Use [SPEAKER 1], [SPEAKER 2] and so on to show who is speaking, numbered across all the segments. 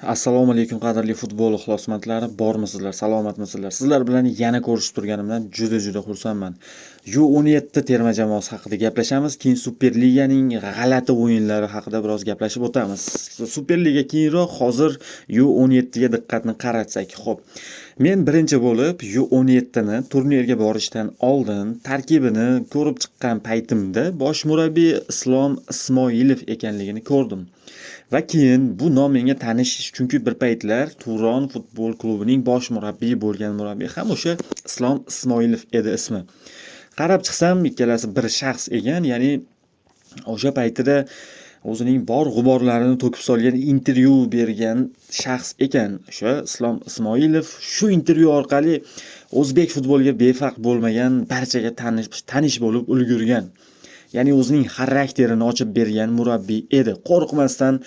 [SPEAKER 1] Assalomu alaykum, qadrli futbol ixlosmandlari, bormisizlar, salomatmisizlar? Sizlar bilan yana ko'rishib turganimdan juda-juda xursandman. U17 terma jamoasi haqida gaplashamiz, keyin Superliganing g'alati o'yinlari haqida biroz gaplashib o'tamiz. Superliga keyinroq, hozir U17 ga diqqatni qaratsak. Xo'p, men birinchi bo'lib U17 ni turnirga borishdan oldin tarkibini ko'rib chiqqan paytimda bosh murabbiy Islom Ismoilov ekanligini ko'rdim. Va keyin bu nom menga tanish, chunki bir paytlar Turon futbol klubining bosh murabbiyi bo'lgan murabbiy ham o'sha Islom Ismoilov edi ismi. Qarab chiqsam, ikkalasi bir shaxs ekan, ya'ni o'sha paytida o'zining bor g'uborlarini to'kib solgan, intervyu bergan shaxs ekan. O'sha Islom Ismoilov shu intervyu orqali o'zbek futboliga befarq bo'lmagan barchaga tanish bo'lib ulgurgan. Ya'ni o'zining xarakterini ochib bergan murabbiy edi. Qo'rqmasdan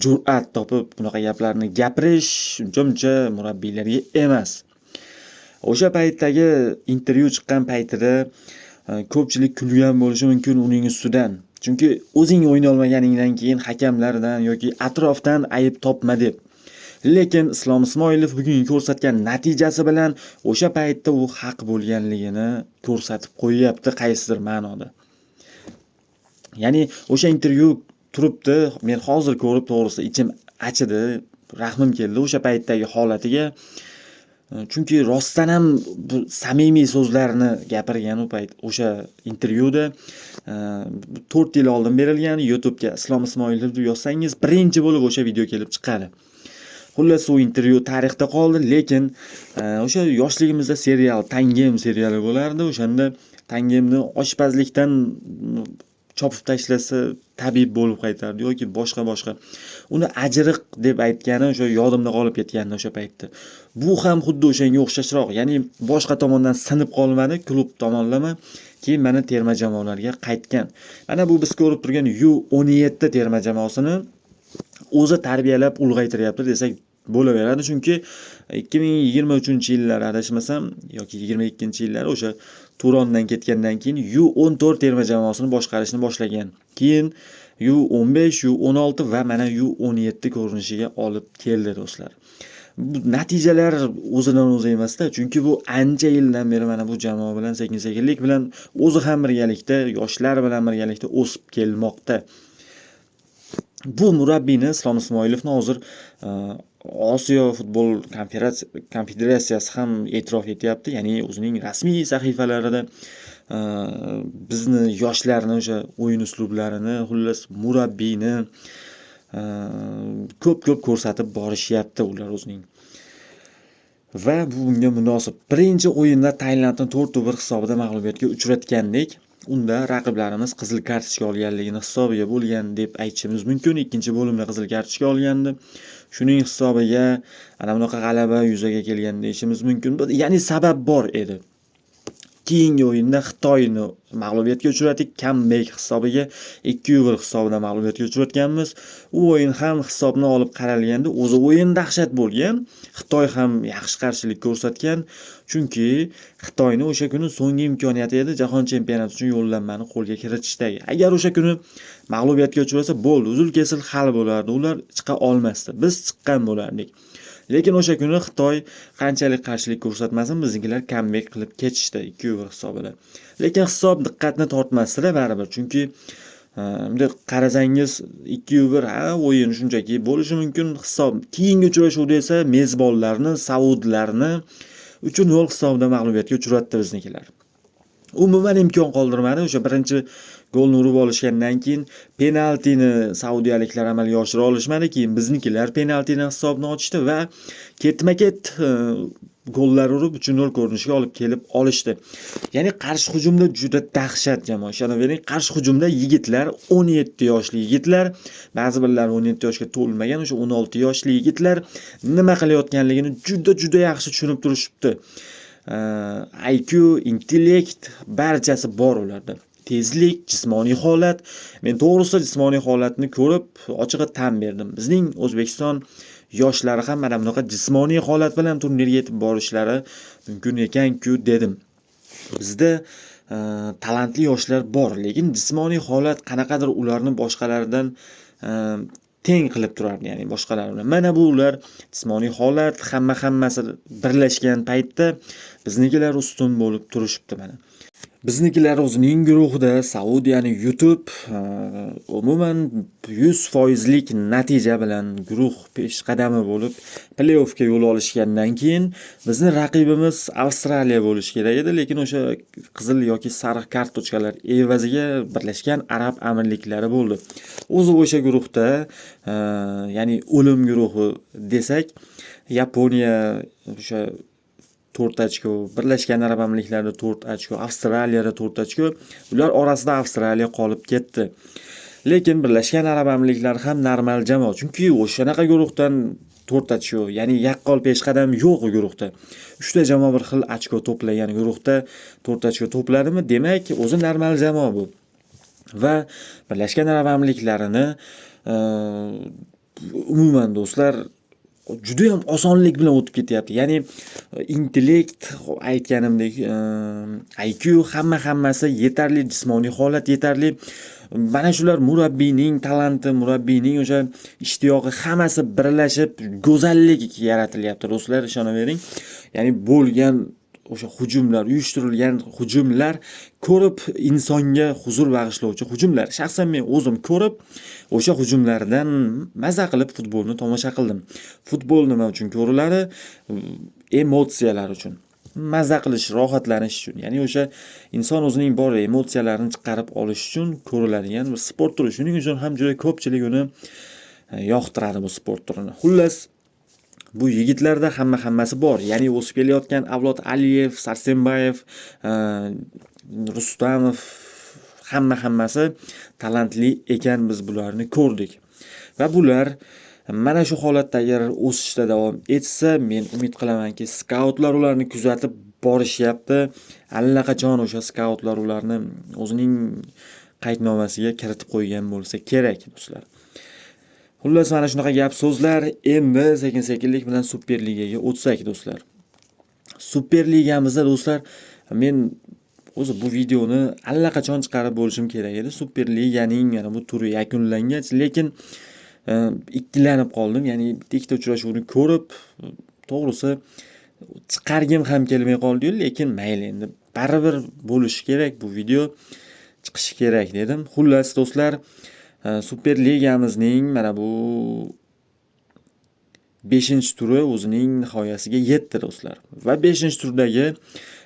[SPEAKER 1] jur'at topib bunaqa gaplarni gapirish uncha-muncha murabbiylarga emas. O'sha paytdagi intervyu chiqqan paytida ko'pchilik kulgan bo'lishi mumkin uning ustidan. Chunki o'zing o'ynolmaganingdan keyin hakamlardan yoki atrofdan ayb topma deb. Lekin Islom Ismoilov bugungi ko'rsatgan natijasi bilan o'sha paytda u haq bo'lganligini ko'rsatib qo'yyapti qaysidir ma'noda. Ya'ni o'sha intervyu turibdi, men hozir ko'rib, to'g'risi, ichim achidi, rahmim keldi o'sha paytdagi holatiga. Chunki rostdan ham bu samimiy so'zlarni gapirgan u payt o'sha intervyuda. 4 yil oldin berilgan. YouTube'ga Islom Ismoilov deb yozsangiz, birinchi bo'lib o'sha video kelib chiqadi. Xullas, u intervyu tarixda qoldi, lekin o'sha yoshligimizda serial, Tangem seriali bo'lardi. O'shanda Tangemni oshpazlikdan chopib tashlasa, tabib bo'lib qaytardi yoki boshqa boshqa. Uni ajriq deb aytgani o'sha yodimda qolib ketgandi o'sha paytda. Bu ham xuddi o'shanga o'xshashroq, ya'ni boshqa tomondan sinib qolmadi, klub tomonlama, keyin mana terma jamoalarga qaytgan. Mana bu biz ko'rib turgan U17 terma jamoasini o'zi tarbiyalab ulg'aytiryapti desak bo'laveradi. Chunki 2023-yillar, adashmasam, yoki 22-yillar, o'sha Turondan ketgandan keyin U14 terma jamoasini boshqarishni boshlagan. Keyin U15, U16 va mana U17 ko'rinishiga olib keldi, do'stlar. Bu natijalar o'zidan o'zi emasda, chunki bu ancha yildan beri mana bu jamoa bilan sekin-sekinlik bilan o'zi ham birgalikda, yoshlar bilan birgalikda o'sib kelmoqda. Bu murabbiyni, Islom Ismoilovni hozir Osiyo futbol konfederatsiyasi ham e'tirof etyapti. Ya'ni o'zining rasmiy sahifalarida bizni yoshlarni o'sha o'yin uslublarini, xullas, murabbiyni ko'p-ko'p ko'rsatib borishyapti ular o'zining. Va bu bunga munosib. Birinchi o'yinda Tailandni 4-1 hisobida mag'lubiyatga uchratgandik. Unda raqiblarimiz qizil kartochka olganligini hisobiga bo'lgan deb aytishimiz mumkin. Ikkinchi bo'limda qizil kartochka olgandi. Shuning hisobiga ana bunaqa g'alaba yuzaga kelgan deyishimiz mumkin. Ya'ni sabab bor edi. Keyingi o'yinda Xitoyni mag'lubiyatga uchratdik. Comeback hisobiga 2-1 hisobida mag'lubiyatga uchratganmiz. U o'yin ham hisobni olib qaralganda o'zi o'yin dahshat bo'lgan. Xitoy ham yaxshi qarshilik ko'rsatgan. Chunki Xitoyni o'sha kuni so'nggi imkoniyati edi jahon chempionati uchun yo'llanmani qo'lga kiritishdagi. Agar o'sha kuni mag'lubiyatga uchrasa, bo'ldi, uzil-kesil hal bo'lardi. Ular chiqa olmasdi. Biz chiqqan bo'lardik. Lekin o'sha kuni Xitoy qanchalik qarshilik ko'rsatmasin, biznikilar comeback qilib ketishdi 2-1 hisobida. Lekin hisob diqqatni tortmasdi baribir, chunki bunday qarasangiz 2-1, ha, o'yin shunchaki bo'lishi mumkin hisob. Keyingi uchrashuvda esa mezbonlarni, saudlarni 3-0 hisobida mag'lubiyatga uchratdi biznikilar. Umuman imkon qoldirmadi. O'sha birinchi golni urib olishgandan keyin penaltini saudiyaliklar amalga oshira olishmadi. Keyin biznikilar penaltini hisobni ochdi va ketma-ket gollar urib, 3-0 ko'rinishiga olib kelib olishdi. Ya'ni qarshi hujumda juda dahshat jamoa. Ishonavering, qarshi hujumda yigitlar, 17 yoshli yigitlar, ba'zi birlari 17 yoshga to'lmagan, o'sha 16 yoshli yigitlar nima qilayotganligini juda-juda yaxshi tushunib turishibdi. IQ, intellekt, barchasi bor ularda. Tezlik, jismoniy holat. Men to'g'risi jismoniy holatni ko'rib ochig'i tan berdim. Bizning O'zbekiston yoshlari ham mana bunaqa jismoniy holat bilan turnirga yetib borishlari mumkin ekan-ku dedim. Bizda talantli yoshlar bor, lekin jismoniy holat qanaqadir ularni boshqalardan Teng qilib turardi, ya'ni boshqalar bilan. Mana bu ular jismoniy holat, hammasi birlashgan paytda biznikilar ustun bo'lib turishibdi mana. Biznikilar o'zining guruhida Saudiyani yutib, umuman 100%lik natija bilan guruh peshqadami bo'lib, play-offga yo'l olishgandan keyin bizni raqibimiz Avstraliya bo'lishi kerak edi, lekin o'sha qizil yoki sariq kartochkalar evaziga Birlashgan Arab Amirliklari bo'ldi. O'zi o'sha guruhda, ya'ni o'lim guruhi desak, Yaponiya o'sha 4 ochko, Birlashgan Arab Amirliklarida 4 ochko, Avstraliyada 4 ochko. Ular orasida Avstraliya qolib ketdi. Lekin Birlashgan Arab Amirliklari ham normal jamoa. Chunki o'shanaqa guruhdan 4 ochko, ya'ni yaqqol peshqadam yo'q u guruhda. 3 ta jamoa bir xil ochko to'plagan guruhda 4 ochko to'pladimi, demak, o'zi normal jamoa bu. Va Birlashgan Arab Amirliklarini umuman, do'stlar, judayam osonlik bilan o'tib ketyapti. Ya'ni intellekt, aytganimdek, IQ hammasi yetarli, jismoniy holat yetarli. Mana shular murabbiyning talanti, murabbiyning o'sha ishtiyoqi hammasi birlashib go'zallik yaratilyapti, do'stlar, ishonavering. Ya'ni bo'lgan o'sha hujumlar, uyushtirilgan hujumlar ko'rib insonga huzur bag'ishlovchi hujumlar. Shaxsan men o'zim ko'rib, o'sha hujumlardan maza qilib futbolni tomosha qildim. Futbol nima uchun ko'riladi? Emotsiyalar uchun. Maza qilish, rohatlanish uchun. Ya'ni o'sha inson o'zining bor emotsiyalarini chiqarib olish uchun ko'riladigan bir sport turi. Shuning uchun ham juda ko'pchilik uni yoqtiradi, bu sport turini. Xullas, bu yigitlarda hammasi bor. Ya'ni o'sib kelayotgan avlod Aliyev, Sarsenbayev, Rustamov hammasi talantli ekan, biz bularni ko'rdik. Va bular mana shu holatda agar o'sishda davom etsa, men umid qilamanki, skautlar ularni kuzatib borishyapti. Allaqachon o'sha skautlar ularni o'zining qaydnomasiga kiritib qo'ygan bo'lsa kerak, do'stlar. Xullas, mana shunaqa gap so'zlar. Endi sekin-sekinlik bilan Superligaga o'tsak, do'stlar. Superligamizda, do'stlar, men o'zi bu videoni allaqachon chiqarib bo'lishim kerak edi. Superliganing mana bu turi yakunlangach, lekin ikkilanib qoldim. Ya'ni bitta ikkita uchrashuvni ko'rib, to'g'risi chiqargim ham kelmay qoldi-yu, lekin mayli, endi baribir bo'lishi kerak, bu video chiqishi kerak dedim. Xullas, do'stlar, Superligamizning mana bu 5-turi o'zining nihoyasiga yetdi, do'stlar. Va 5-turdagi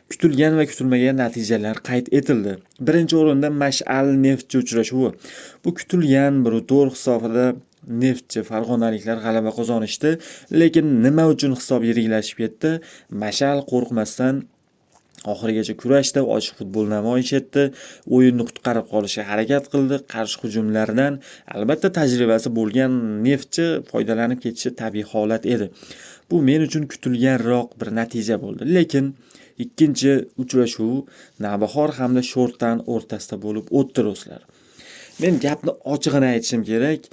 [SPEAKER 1] kutilgan va kutilmagan natijalar qayd etildi. Birinchi o'rinda Mash'al Neftchi uchrashuvi. Bu kutilgan 1-4 hisobida Neftchi farg'onaliklar g'alaba qozonishdi, lekin nima uchun hisob yiriklashib ketdi? Mash'al qo'rqmasdan oxirigacha kurashdi, ochiq futbol namoyish etdi, o'yinni qutqarib qolishga harakat qildi. Qarshi hujumlardan albatta tajribasi bo'lgan Neftchi foydalanib ketishi tabiiy holat edi. Bu men uchun kutilganroq bir natija bo'ldi. Lekin ikkinchi uchrashuv Navbahor hamda Sho'rtan o'rtasida bo'lib o'tdi, do'stlar. Men gapni ochig'ini aytishim kerak.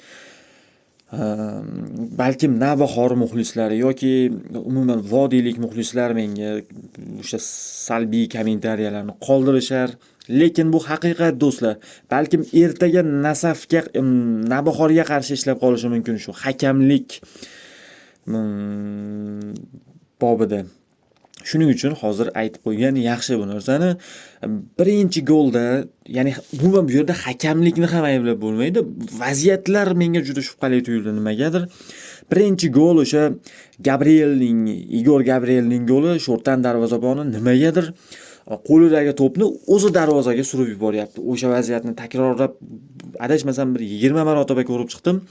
[SPEAKER 1] Balkim Navbahor muxlislari yoki umuman vodiylik muxlislar menga o'sha salbiy kommentariyalarni qoldirishar. Lekin bu haqiqat, do'stlar. Balkim ertaga Nasafga, Navbahorga qarshi ishlab qolishi mumkin shu hakamlik bobida. Shuning uchun hozir aytib qo'ygan yaxshi bu narsani. Birinchi golda, ya'ni umuman bu yerda hakamlikni ham ayblab bo'lmaydi. Vaziyatlar menga juda shubhali tuyuldi nimagadir. Birinchi gol o'sha Gabrielning, Igor Gabrielning goli, Sho'rtan darvozaboni nimagadir qo'lidagi to'pni o'zi darvozaga surib yuboryapti. O'sha vaziyatni takrorlab, adashmasam, bir 20 marotaba ko'rib chiqdim.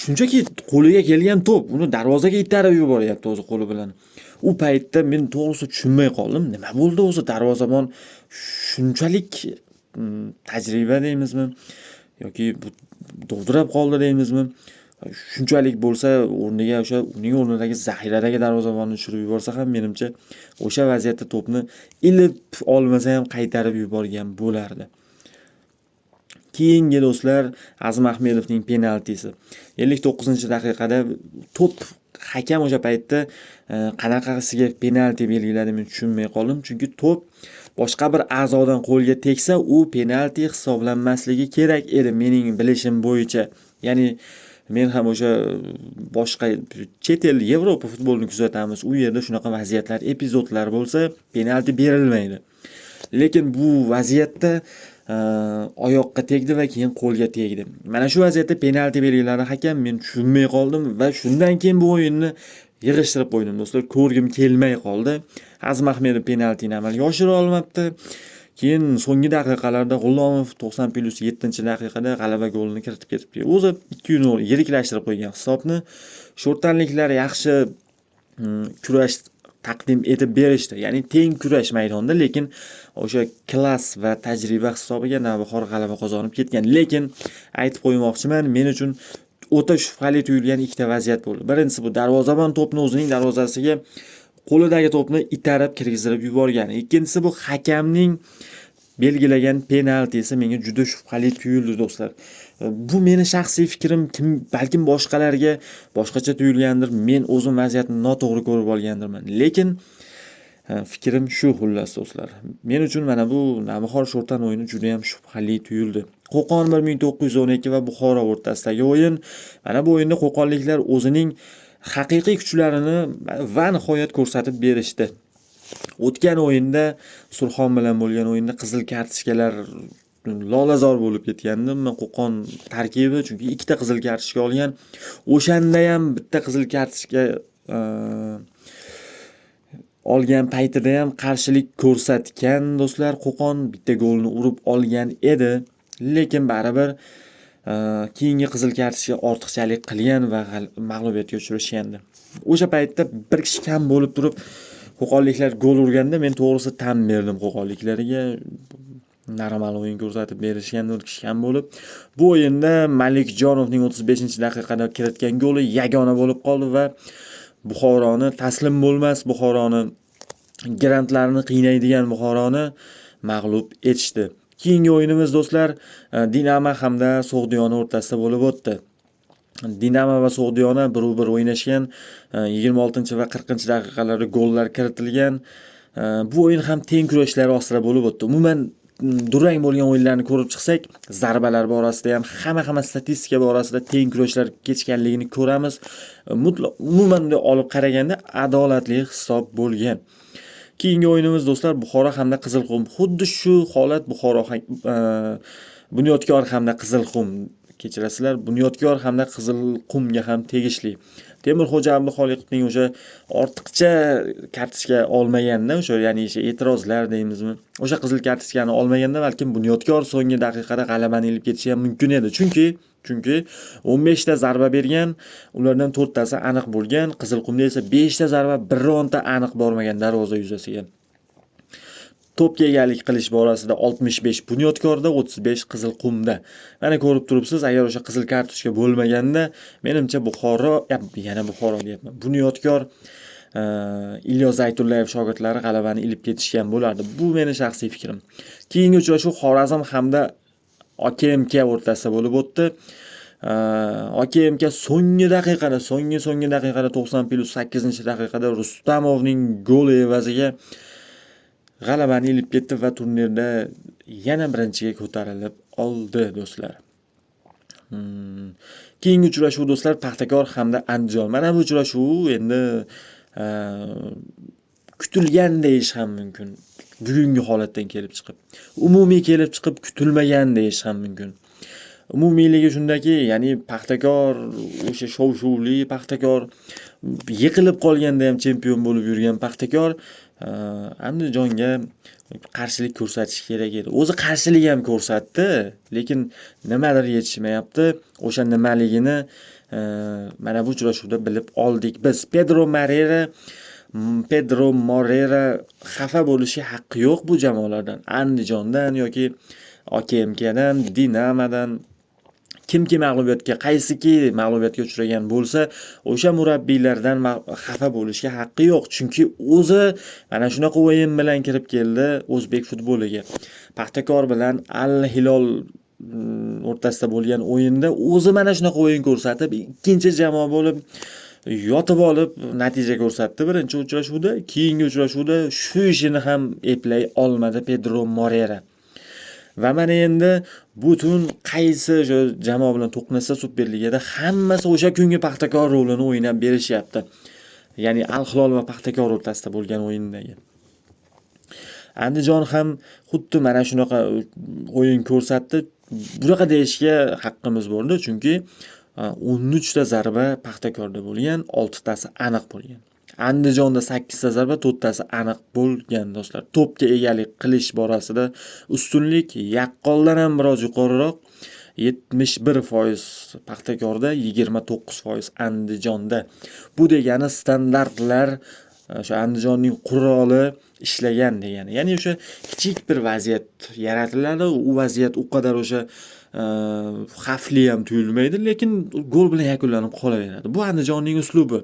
[SPEAKER 1] Shunchaki qo'liga kelgan to'p, uni darvozaga itarib yuboryapti o'zi qo'li bilan. U paytda men to'g'risi tushunmay qoldim. Nima bo'ldi o'zi, darvozabon shunchalik tajriba deymizmi yoki bu dovdirab qoldi deymizmi? Shunchalik bo'lsa, o'rniga o'sha uning o'rnidagi zaxiradagi darvozabonni tushirib yuborsa ham, menimcha, o'sha vaziyatda to'pni ilib olmasa ham qaytarib yuborgan bo'lardi. Keyingi, do'stlar, Azim Ahmedovning penaltisi. 59-daqiqada to'p, hakam o'sha paytda qanaqasiga penalti belgiladi, men tushunmay qoldim. Chunki to'p boshqa bir a'zodan qo'lga tegsa, u penalti hisoblanmasligi kerak edi mening bilishim bo'yicha. Ya'ni men ham o'sha boshqa chet el, Yevropa futbolini kuzatamiz. U yerda shunaqa vaziyatlar, epizodlar bo'lsa, penalti berilmaydi. Lekin bu vaziyatda oyoqqa tegdi va keyin qo'lga tegdi. Mana shu vaziyatda penalti belgiladi hakam, men tushunmay qoldim va shundan keyin bu o'yinni yig'ishtirib qo'ydim, do'stlar, ko'rgim kelmay qoldi. Azim Ahmedov penaltini amalga oshira olmabdi. Keyin so'nggi daqiqalarda G'ulomov 90+7-daqiqada g'alaba golini kiritib ketibdi. O'zi 2-0 yiriklashtirib qo'ygan hisobni. Sho'rtanliklar yaxshi kurash taqdim etib berishdi. Ya'ni teng kurash maydonida, lekin o'sha klass va tajriba hisobiga Navbahor g'alaba qozonib ketgan. Lekin aytib qo'ymoqchiman, men uchun o'ta shubhali tuyulgan ikkita vaziyat bo'ldi. Birinchisi, bu darvozabon to'pni o'zining darvozasiga qo'lidagi to'pni itarib kirgizib yuborgani. Ikkinchisi, bu hakamning belgilagan penaltisi menga juda shubhali tuyuldi, do'stlar. Bu meni shaxsiy fikrim, kim balkim boshqalarga boshqacha tuyulgandir. Men o'zim vaziyatni noto'g'ri ko'rib olgandirman. Lekin fikrim shu, xullas, do'stlar. Men uchun mana bu Navbahor Sho'rtan o'yini juda ham shubhali tuyuldi. Qo'qon 1912 va Buxoro o'rtasidagi o'yin. Mana bu o'yinda qo'qonliklar o'zining haqiqiy kuchlarini va nihoyat ko'rsatib berishdi. O'tgan o'yinda, Surxon bilan bo'lgan o'yinda qizil kartochkalar lolazor bo'lib ketgandi. Qo'qon tarkibi, chunki ikkita qizil kartochka olgan. O'shanda ham bitta qizil kartochka olgan paytida ham qarshilik ko'rsatgan, do'stlar. Qo'qon bitta golni urib olgan edi. Lekin baribir keyingi qizil kartochka ortiqchalik qilgan va mag'lubiyatga uchrashgandi. O'sha paytda bir kishi kam bo'lib turib qo'qonliklar gol urganda, men to'g'risi tan berdim qo'qonliklarga. Normal o'yin ko'rsatib berishgan bir kishi kam bo'lib. Bu o'yinda Malikjonovning 35-daqiqada kiritgan goli yagona bo'lib qoldi va Buxoroni, taslim bo'lmas Buxoroni, grantlarni qiynaydigan Buxoroni mag'lub etishdi. Keyingi o'yinimiz, do'stlar, Dinamo hamda So'g'diyona o'rtasida bo'lib o'tdi. Dinamo va So'g'diyona 1-1 o'ynashgan. 26 va 40-daqiqalarda gollar kiritilgan. Bu o'yin ham teng kurashlar ostida bo'lib o'tdi. Umuman durang bo'lgan o'yinlarni ko'rib chiqsak, zarbalar borasida ham, hamma statistika borasida teng kurashlar kechganligini ko'ramiz. Mutlaq, umuman olib qaraganda adolatli hisob bo'lgan. Keyingi o'yinimiz, do'stlar, Buxoro hamda Qizilqum. Xuddi shu holat Buxoro, Bunyodkor hamda Qizilqum, kechirasizlar, Bunyodkor hamda Qizilqumga ham tegishli. Temurxo'ja Abduxoliqovning o'sha ortiqcha kartochka olmaganda, o'sha, ya'ni o'sha e'tirozlar deymizmi, o'sha qizil kartochkani olmaganda, balkim Bunyodkor so'nggi daqiqada g'alabani ilib ketishi ham mumkin edi. Chunki 15 ta zarba bergan, ulardan 4 tasi aniq bo'lgan, Qizilqumda esa 5 ta zarba bironta aniq bormagan darvoza yuzasiga. To'pga egalik qilish borasida 65 Bunyodkorda, 35 Qizilqumda. Mana ko'rib turibsiz, agar o'sha qizil kartochka bo'lmaganda, menimcha Buxoro, yana Buxoro deyapman, Bunyodkor, Ilyos Zaytullayev shogirdlari g'alabani ilib ketishgan bo'lardi. Bu meni shaxsiy fikrim. Keyingi uchrashuv Xorazm hamda OKMK o'rtasida bo'lib o'tdi. OKMK so'nggi daqiqada, so'nggi daqiqada 90+8-daqiqada Rustamovning goli evaziga g'alabani ilib ketdi va turnirda yana birinchiga ko'tarilib oldi, do'stlar. Keyingi uchrashuv, do'stlar, Paxtakor hamda Andijon. Mana bu uchrashuv endi kutilgan deyish ham mumkin. Bugungi holatdan kelib chiqib, umumiy kelib chiqib kutilmagan deyish ham mumkin. Umumiyligi shundaki, ya'ni Paxtakor, o'sha shov-shuvli Paxtakor, yiqilib qolganda ham chempion bo'lib yurgan Paxtakor Andijonga qarshilik ko'rsatish kerak edi. O'zi qarshilik ham ko'rsatdi, lekin nimadir yetishmayapti. O'sha nimaligini mana bu uchrashuvda bilib oldik biz. Pedro Morera xafa bo'lishiga haqqi yo'q bu jamoalardan. Andijondan yoki OKMKdan, Dinamodan kimki mag'lubiyatga, qaysiki mag'lubiyatga uchragan bo'lsa, o'sha murabbiylardan xafa bo'lishga haqqi yo'q. Chunki o'zi mana shunaqa o'yin bilan kirib keldi o'zbek futboliga. Paxtakor bilan Al Hilol o'rtasida bo'lgan o'yinda o'zi mana shunaqa o'yin ko'rsatib, ikkinchi jamoa bo'lib yotib olib natija ko'rsatdi birinchi uchrashuvda. Keyingi uchrashuvda shu ishini ham eplay olmadi Pedro Morera. Va mana endi butun qaysi o'sha jamoa bilan to'qnashsa Superligada hammasi o'sha kungi Paxtakor rolini o'ynab berishyapti. Ya'ni Al Hilol va Paxtakor o'rtasida bo'lgan o'yindagi. Andijon ham xuddi mana shunaqa o'yin ko'rsatdi. Bunaqa deyishga haqqimiz bo'ldi, chunki 13 ta zarba Paxtakorda bo'lgan, 6 tasi aniq bo'lgan. Andijonda 8 ta zarba, 4 tasi aniq bo'lgan do'stlar. To'pga egalik qilish borasida ustunlik yaqqoldan ham biroz yuqoriroq. 71% Paxtakorda, 29% Andijonda. Bu degani standartlar o'sha Andijonning quroli ishlagan degani. Ya'ni o'sha kichik bir vaziyat yaratiladi, u vaziyat u qadar o'sha xavfli ham tuyulmaydi, lekin gol bilan yakunlanib qolaveradi. Bu Andijonning uslubi.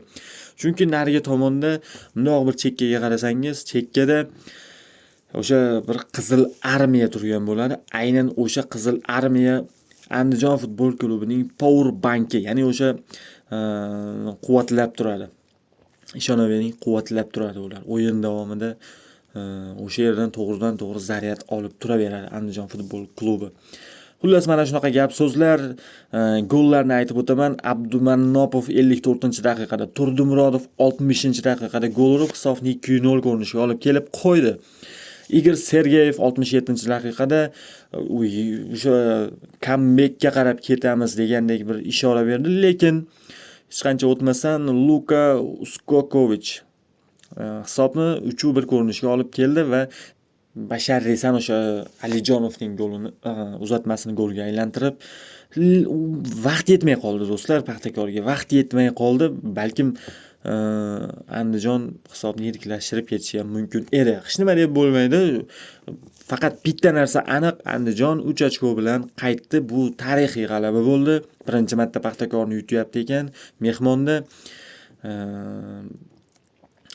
[SPEAKER 1] Chunki narigi tomonda bundoq bir chekkaga qarasangiz, chekkada o'sha bir qizil armiya turgan bo'ladi. Aynan o'sha qizil armiya Andijon futbol klubining power banki, ya'ni o'sha quvvatlab turadi. Ishonavering, quvvatlab turadi ular. O'yin davomida o'sha yerdan to'g'ridan to'g'ri zaryad olib turaveradi Andijon futbol klubi. Xullas, mana shunaqa gap so'zlar, gollarni aytib o'taman. Abdumannopov 54-daqiqada, Turdimurodov 60-daqiqada gol urib, hisobni 2-0 ko'rinishiga olib kelib qo'ydi. Igor Sergeyev 67-daqiqada o'sha comebackka qarab ketamiz degandek bir ishora berdi, lekin hech qancha o'tmasdan Luka Uskokovich hisobni 3-1 ko'rinishga olib keldi va Bashar Resan o'sha Alijonovning golini, uzatmasini golga aylantirib, vaqt yetmay qoldi do'stlar, Paxtakorga vaqt yetmay qoldi. Balkim Andijon hisobni yiriklashtirib ketishi ham mumkin edi. Hech nima deb bo'lmaydi. Faqat bitta narsa aniq, Andijon 3 ochko bilan qaytdi. Bu tarixiy g'alaba bo'ldi. Birinchi marta Paxtakorni yutyapti ekan mehmonda.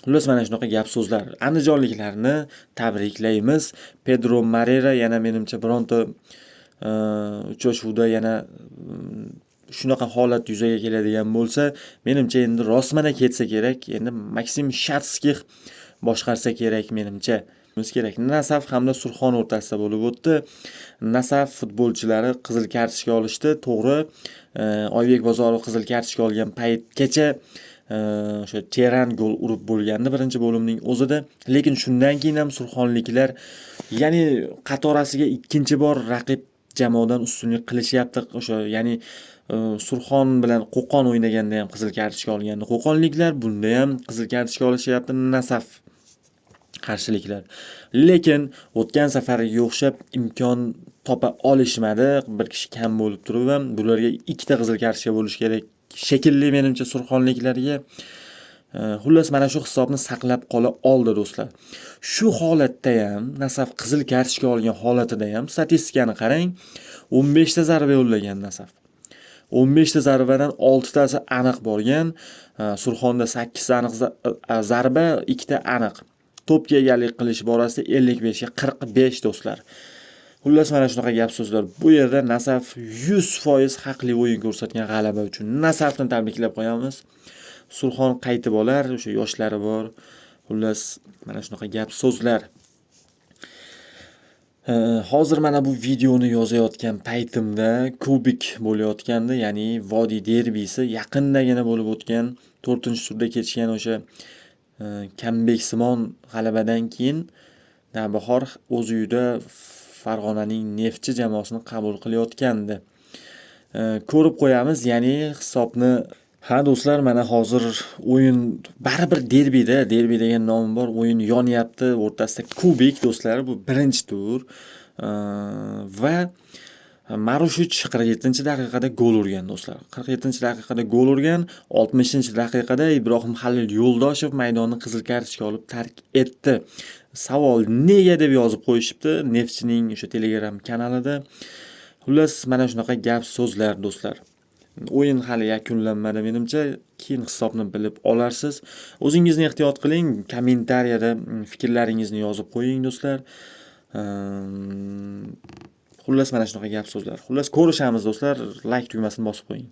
[SPEAKER 1] Xullas, mana shunaqa gap so'zlar. Andijonliklarni tabriklaymiz. Pedro Marera yana menimcha bironta uchrashuvda yana shunaqa holat yuzaga keladigan bo'lsa, menimcha endi rostmana ketsa kerak. Endi Maksim Shatskix boshqarsa kerak menimcha. Kerak. Nasaf hamda Surxon o'rtasida bo'lib o'tdi. Nasaf futbolchilari qizil kartochka olishdi. To'g'ri, Oybek Bozorov qizil kartochka olgan paytgacha o'sha Cheran gol urib bo'lgandi birinchi bo'limning o'zida. Lekin shundan keyin ham surxonliklar, ya'ni qatorasiga ikkinchi bor raqib jamoadan ustunlik qilishyapti. O'sha, ya'ni Surxon bilan Qo'qon o'ynaganda ham qizil kartochka olgandi qo'qonliklar, bunda ham qizil kartochka olishyapti Nasaf qarshiliklar. Lekin o'tgan safargiga o'xshab imkon topa olishmadi. Bir kishi kam bo'lib turib ham bularga ikkita qizil kartochka bo'lishi kerak shekilli menimcha surxonliklarga. Xullas, mana shu hisobni saqlab qola oldi do'stlar. Shu holatda ham Nasaf qizil kartochka olgan holatida ham statistikani qarang, 15 ta zarba yo'llagan Nasaf. 15 ta zarbadan 6 tasi aniq borgan. Surxonda 8 ta aniq zarba, 2 ta aniq. To'pga egalik qilish borasida 55 ga 45 do'stlar. Xullas, mana shunaqa gap so'zlar. Bu yerda Nasaf 100% haqli o'yin ko'rsatgan g'alaba uchun Nasafni tabriklab qo'yamiz. Surxon qaytib olar, o'sha yoshlari bor. Xullas, mana shunaqa gap so'zlar. Hozir mana bu videoni yozayotgan paytimda kubik bo'layotgandi, ya'ni Vodiy derbisi yaqindagina bo'lib o'tgan 4-turda kechgan o'sha comebacksimon g'alabadan keyin Navbahor o'z uyida Farg'onaning Neftchi jamoasini qabul qilayotgandi. Ko'rib qo'yamiz, ya'ni hisobni. Ha do'stlar, mana hozir o'yin baribir derbida, derbi degan nomi bor, o'yin yonyapti, o'rtasida kubik do'stlar, bu birinchi tur. Va Marushich 47-daqiqada gol urgan do'stlar. 47-daqiqada gol urgan, 60-daqiqada Ibrohim Halil Yo'ldoshev maydonni qizil kartochka olib tark etdi. Savol nega deb yozib qo'yishibdi Neftchining o'sha Telegram kanalida. Xullas, mana shunaqa gap so'zlar do'stlar. O'yin hali yakunlanmadi menimcha, keyin hisobni bilib olarsiz. O'zingizni ehtiyot qiling, kommentariyada fikrlaringizni yozib qo'ying do'stlar. Xullas, mana shunaqa gap so'zlar. Xullas, ko'rishamiz do'stlar, like tugmasini bosib qo'ying.